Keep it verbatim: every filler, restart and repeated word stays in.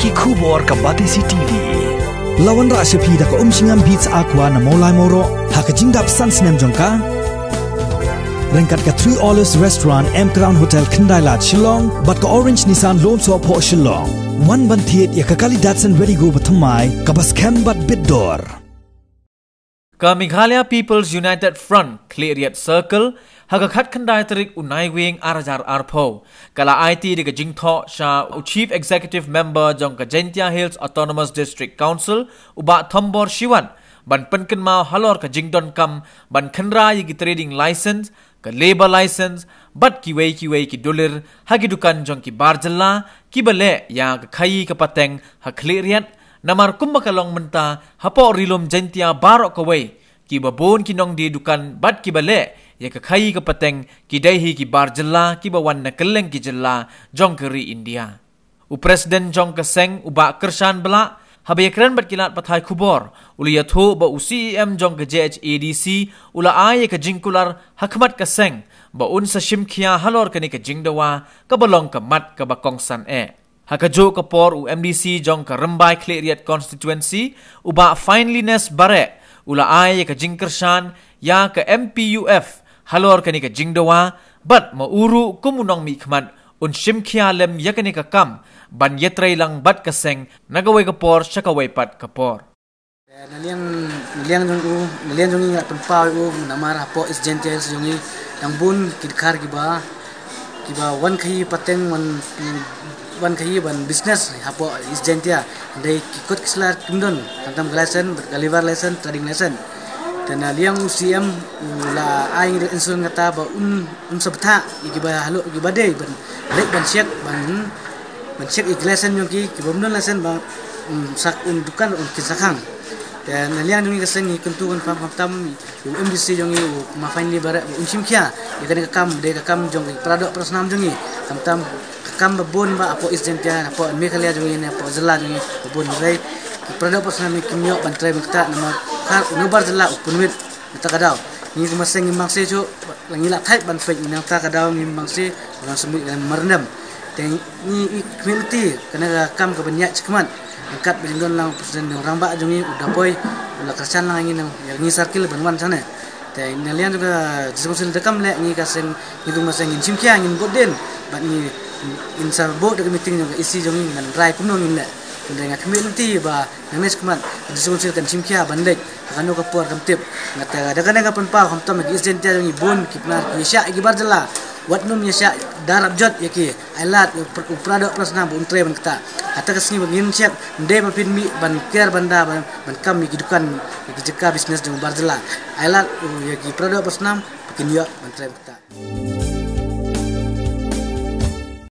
Ki khubor ka Batesi T V. La wanrah sha phi da ka Umshngam Beats Aqua na Mawlai Mawroh ha ka jingdap san snem jong ka. Ryngkat ka Three Olives Restaurant, M Crown Hotel, Khyndai Lad, Shillong, bad ka Orange Nissan Lone Sohphoh, Shillong. Wan ban thied ïa ka kali Datsun Redi-GO bathymmai kaba skhem bad bit dor. Ka Meghalaya People's United Front Khliehriat Circle, ha ka khatkhyndai tarik u Naiwieng ar hajar arphew, ka la aiti da ka jingthoh sha u Chief Executive Member jong ka Jaintia Hills Autonomous District Council, u Bah Thombor Shiwat, ban pynkynmaw halor ka jingdonkam ban khynra ïa ki trading license, ka labour license, bad kiwei kiwei ki dulir ha ki dukan jong ki bar jylla kiba leh ïa ka khaïi ka pateng ha Khliehriat, namar kumba ka long mynta hapoh Ri-lum Jaintia baroh kawei, kiba bun ki nongdie dukan bad kiba leh ïa ka khaïi ka pateng ki dei hi ki bar jylla kiba wan na kylleng ki jylla jong ka ri India. U President jong ka seng, u Bah Kyrshan Blah, haba ïakren bad ki lad pathai khubor, u la ïathuh ba u C E M jong ka J H A D C u la ai ïa ka jingkular ha khmat ka seng ba un sa shim khia halor kane ka jingdawa kaba long ka mat kaba kongsan eh. Ha kajuh ka por, u M D C jong ka Rymbai Khliehriat Constituency, u Bah Finelyness Bareh, u la ai ïa ka jingkyrshan ïa ka M P U F halor kane ka jingdawa, bad ma u ruh kum u nongmihkhmat un shim khia lem ïa kane ka kam ban ïatrei lang bad ka seng na kawei ka por sha kawei pat ka por. Na liang, na liang jong u, na liang jong ngi nga pynpaw ïa u namar hapoh East Jaintia Hills jong ngi dang bun ki dkhar kiba, kiba wan khaïi pateng, wan, wan khaïi ban business hapoh East Jaintia. Dei ki kot ki sla kim don, khamtam ka license, bad ka labour license, trading license. Te na liang u C M u la ai ngi da instruction kata ba un, un sa bthah ïa kiba halor, kiba dei ban leit ban check, ban, ban check ïa ki license jong ki, kiba ym don license ba, um, sak un dukan, un kin sa khang. Te na liang jong ngi ka seng ngi kyntu kynpham khamtam ïa u M D C jong ngi, u Ma Finelyness Bareh, un shim khia ïa kane ka kam, dei ka kam jong ki para doh para snam jong ngi. Khamtam ka kam ba bun ba hapoh East Jaintia, hapoh Meghalaya jong ngi ne hapoh jylla jong ngi ba bun, hynrei ki para doh para snam ngi kim ïoh ban trei ban ktah namar u bar jylla u pynwit na kata ka daw. Ngi kum ka seng ngim bang seh shuh, la ngi la thait ban peit, ngi na kata ka daw ngim bang seh, ban sumit, ban marndem. Te ngi, ngi khmih lynti kane ka kam kaban ïaid shakhmat. Ryngkat bad jingdon lang u President jong u Rangbah jong ngi, u Dapoi, u la kyrshan lang ïa ngi, nang ïa ngi circle ban wan shane. Te na liang jong ka District Council da kam leh, ngi ka seng, ngi kum ka seng ngin shim khia, ngin bud dien, bad ngi, ngin sa buh da ka meeting jong ka E C jong ngi, ngan rai kumno ngin leh. Te nga khmih lynti ba nangne shakhmat ka District Council kan shim khia ban leit ha kano ka por kam tip. Nga te da kane nga pynpaw khamtam ïa ki East Jaintia jong ngi bun ki Pnar ki ïashah ïa ki bar jylla. Wat nym ïashah, da rap jot ïa ki. Ai lad u pra-, u para doh para snam ba un trei ban ktah. Kata ka sngi ba ngin check, ym dei ba phin mih ban ker ban da ban, ban kam ïa ki dukan, ïa ki jaka business jong u bar jylla. Ai lad u ïa ki para doh para snam ba kin ïoh ban trei ban ktah.